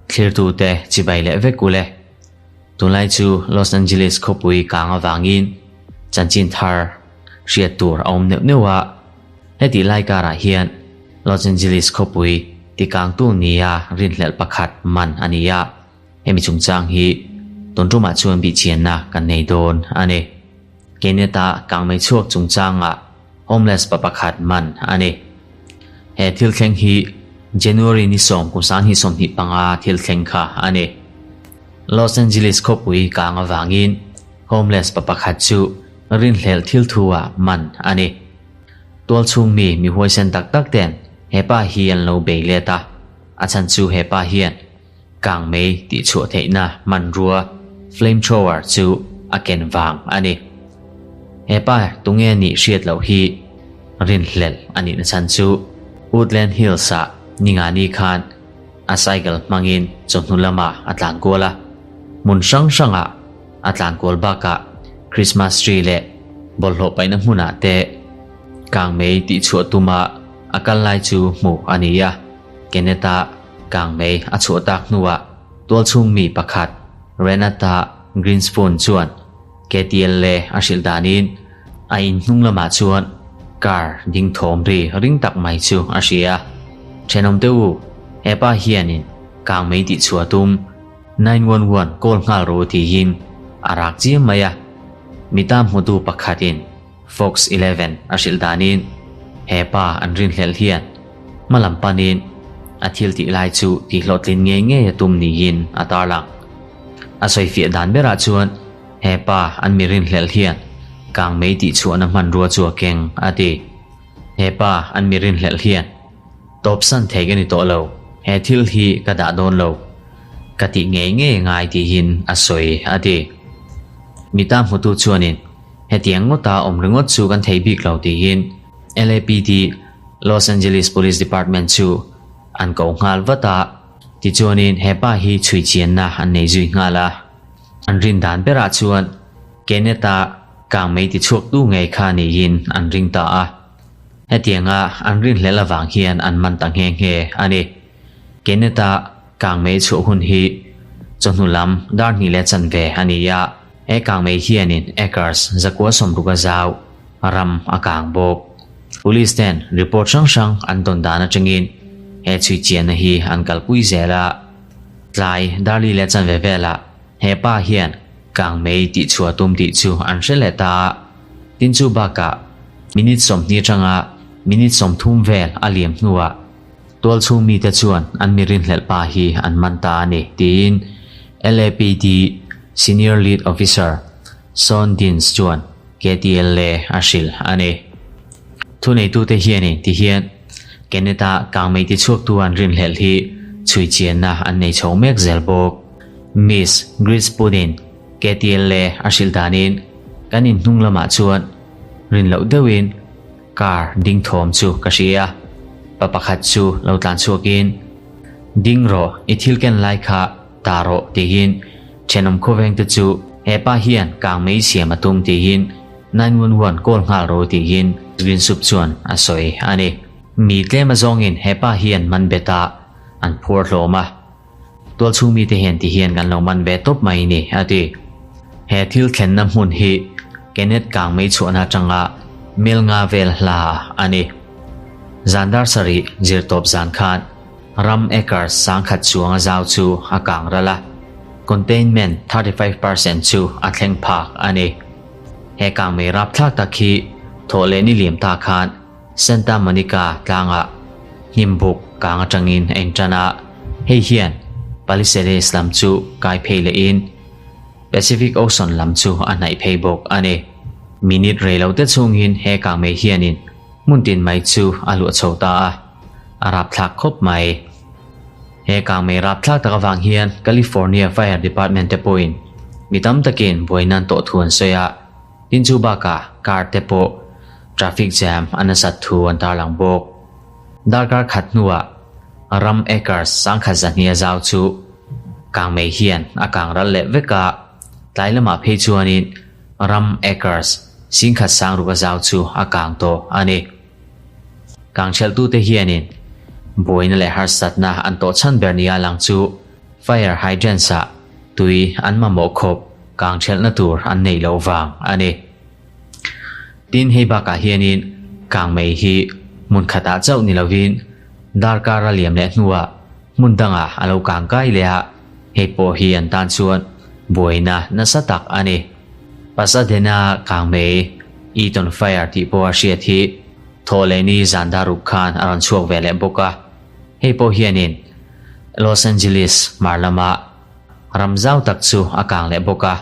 Thlirtute chibai leh vek ule. Tunlai chu Los Angeles khawpui kang avangin chanchin thar hriat tur a awm neuh neuh a. Hetih lai karah hian Los Angeles khawpui tikangtu nia rinhlelh pakhat man a ni a. Hemi chungchang hi tun tumah chuan bihchianna kan nei dawn a ni. Kenneth-a kangmei chhuak chungchangah homeless pa pakhat man a ni. He thil thleng hi January ni sawm kum sang hi 25 thil thleng kha a ni. Los Angeles khawpui kang avangin homeless pa pakhat chu rinhlelh thil thu ah man a ni. Tual chhung mi mi huaisen tak tak ten he pa hi an lo bei let a, a chhan chu he pa hian Kangmei tihchhuah theihna hmanrua flamethrower chu a ken vang a ni. He pa tunge nih hriat loh hi rinhlelh a nihna chhan chu Woodland Hills-ah Ningani khan a cycle hmangin chawhnu lamah a tlan kual a, hmun hrang hrangah a tlan kual bakah Christmas tree leh bawlhhlawh paihna hmunah te kangmei tihchhuah tuma a kal lai chu hmuh a ni a, Kenneth-a Kangmei a chhuah tak hnuah tualchhung mi pakhat Renata Greenspoon chuan KTLA a hrilh danin a in hnung lamah chuan car ding thawm ri ring tak mai chu a hria. Thenawm te u, hepa hianin kangmei tihchhuah tum 911 call nghal ru tiin a rak chiam mai a. Mita hmutu pakhatin Fox 11 a hrilh danin hepa an rinhlelh hian hmalam panin a thil tih lai chu tihhlawhtlin ngei ngei a tum niin a tarlang. A sawifiah dan berah chuan hepa an mi rinhlelh hian kangmei tihchhuahna hmanrua chu a keng a ti. Hepa an mi rinhlelh hian tawpsan thei ka ni tawh lo, he thil hi ka dah dawn lo, ka tih ngei ngei ngai tihin a sawi a ti. Mita hmutu chuanin Hetiang ngawta awm ringawt chu kan thei bik lo tiin LAPD, Los Angeles Police Department, chu an ko nghal vat a. Tichuanin he pa hi chhui chianna an nei zui nghal a. An rin dan berah chuan Kenneth-a kangmei tichhuaktu ngei kha niin an ring ta a. Hetianga an rinhlelh avang hian an man ta nghe nghe a ni. Kenneth-a kangmei chhuah hun hi chawhnu lam dar hnih leh chanve a ni a. He kangmei hianin acres zakua sawmruk a zau ram a kang bawk. Police ten report hrang hrang an dawn dan atangin he chhui chianna hi an kalpui zel a. Tlai darli leh chanve velah he pa hian kangmei tihchhuah tum tih chu an hre leh ta a. Tin chu bakah minute 20 atanga minute 30 vel a liam hnuah Tualchhung mite chuan an mi rinhlelh pa hi an man ta a ni, tiin LAPD Senior Lead Officer Sean Deans chuan KTLA a hrilh a ni. Thuneitute hianin tihian Kenneth-a kangmei tichhuaktu an rinhlelh hi chhui chianna an nei chho mek zel bawk. Miss Greenspoon-in KTLA a hrilh danin kan inhnung lamah chuan rin loh deuhin Car ding thawm chu ka hria. Pa pakhat chu lo tlan chhuakin, Ding rawh, i thil ken lai kha ta rawh tiin thenawm khawvengte chu he pa hian kang mei siam a tum tiin 911 call nghal ro tiin Green Soup chuan a sawi a ni. Mi tlem azawngin he pa hian man bet a, an phuar hlawm a. Tualchhung mite hian ti hian kan lo man ve tawp mai ni, a ti. He thil thlenna hmun hi Kenneth Kangmei chhuahna atanga mel nga vel hla a ni. Zan dar sarih zirtawp zan khan ram acres sangkhat chuanga zau chu a kang ral a, containment 35% chu a thleng phak a ni. He kangmei rapthlak tak hi thawh leh ni liam ta khan Santa Monica tlangah hnimbuk kang atangin a intan a, hei hian Palisades lam chu kai phei lehin Pacific Ocean lam chu a hnaih phei bawk a ni. Minute rei lo te chhungin he kangmei hianin hmun tin mai chu a luah chho ta a, a rapthlak khawp mai. He kangmei rapthlak tak avang hian California Fire Department te pawhin mi tam takin buaina an tawh thu an sawi a, Tin chu bakah car te pawh traffic jam a nasat thu an tarlang bawk. Darkar khat hnuah ram acres sangkhat zahnih a zau chu kangmei hian a kang ral leh vek a, tlai lamah phei chuanin ram acres singkhat sangruk a zau chu a kang tawh a ni. Kangchhelhtute hianin Buaina leh harsatna an tawh chhan ber nia lang chu fire hydrants ah tui an mamawh khawp kang thelhna tur an neih loh vang a ni. Tin, hei bakah hianin kang mei hi hmun khatah chauh ni lovin darkar a liam leh hnuah hmun dangah a lo kang kai leh a, hei pawh hi an tan chuan buaina nasa tak a ni. Pasadena kang mei Eaton Fire tih pawh a hriat hi Thawhlehni zan daruk khan a rawn chhuak ve leh bawk a, hei pawh hianin Los Angeles hmar lama ram zau tak chu a kang leh bawk a,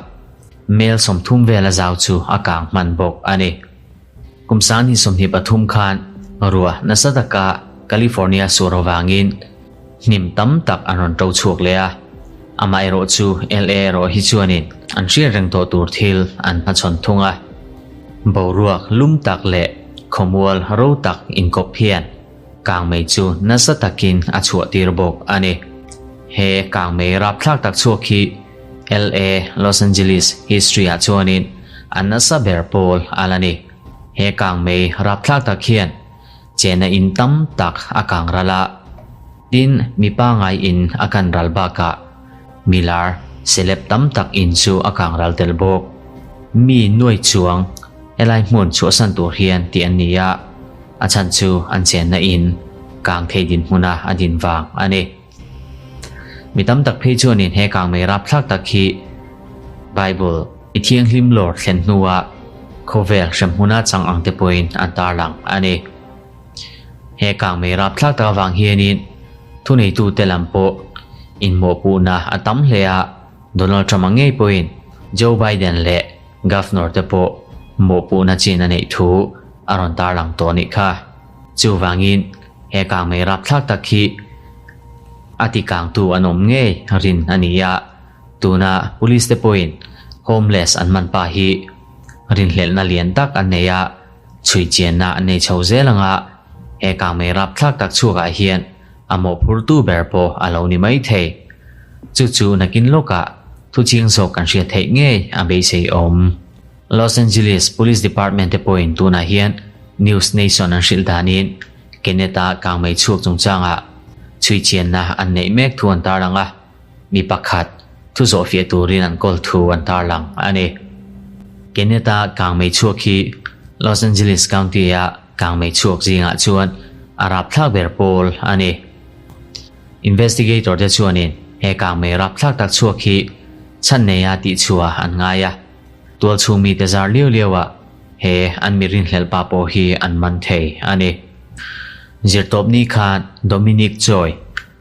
mel 30 vela zau chu a kang hman bawk a ni. Kum 2023 khan ruah nasa taka California sur avangin hnim tam tak an rawn to chhuak leh a, amaherawh chu LA erawh hi chuanin an hriat reng tawh tur thil an hmachhawn thung a. Boruak lum tak leh khawmual ro tak inkawp hian kangmei chu nasa takin a chhuah tir bawk a ni. He kangmei rapthlak tak chhuak hi LA, Los Angeles, history ah chuanin a nasa ber pawl a la ni. He kangmei rapthlak tak hian Chena in tam tak a kang ral a, tin mi pangai in a kan ral bakah milar celeb tam tak in chu a kang ral tel bawk. Mi nuai chuang helai hmun chhuahsan tur hian tih an ni a, a chhan chu an chenna in kang thei dinhmuna a din vang a ni. Mi tam tak phei chuanin he kangmei rapthlak tak hi Bible i thianghlim lawr thlen hnua khawvel hremhmuna chang ang te pawhin an tarlang a ni. He kangmei rapthlak tak avang hianin thuneitute lam pawh inmawhpuhna a tam hle a, Donald Trump-a ngei pawhin Joe Biden leh Governor te pawh mawhpuhna chin a neih thu a rawn tarlang tawh a nih kha. Chuvangin he kangmei rapthlak tak hi a tikangtu an awm ngei rin a ni a, tuna police te pawhin homeless an man pa hi rinhlelhna lian tak an nei a, chhuichianna an nei chho zel anga he kangmei rapthlak tak chhuakah hian a mawhphurtu ber pawh a lo ni mai thei. Chu chu nakin lawkah thuching zawk kan hriat theih ngei a beisei awm. Los Angeles Police Department te pawhin tunah hian News Nation an hrilh danin Kenneth-a kangmei chhuak chungchangah chhuichianna an neih mek thu an tarlang a, mi pakhat thu zawhfiah turin an kawl thu an tarlang a ni. Kenneth-a kangmei chhuak hi Los Angeles County-a kangmei chhuak zingah chuan a rapthlak ber pawl a ni. Investigator te chuanin he kangmei rapthlak tak chhuak hi chhan neia tihchhuah an ngai a. Tualchhung mite zar liau liau ah he an mi rinhlelh pa pawh hi an man thei a ni. Zirtawpni khan Dominic Choi,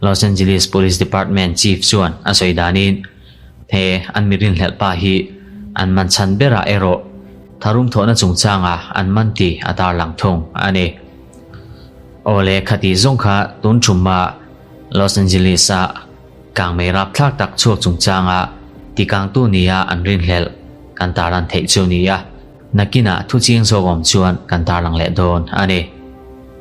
Los Angeles Police Department Chief chuan a sawi danin he an mi rinhlelh pa hi an man chhan berah erawh tharum thawhna chungchangah an man tih a tarlang thung a ni. Awle khati zawng kha tun thumma Los Angeles ah Kangmei rapthlak tak chhuak chungchanga tikangtu nia an rinhlelh kan tarlan theih chu nia, nakinah thuchiang zawk awm chuan kan tarlang leh dawn a ni.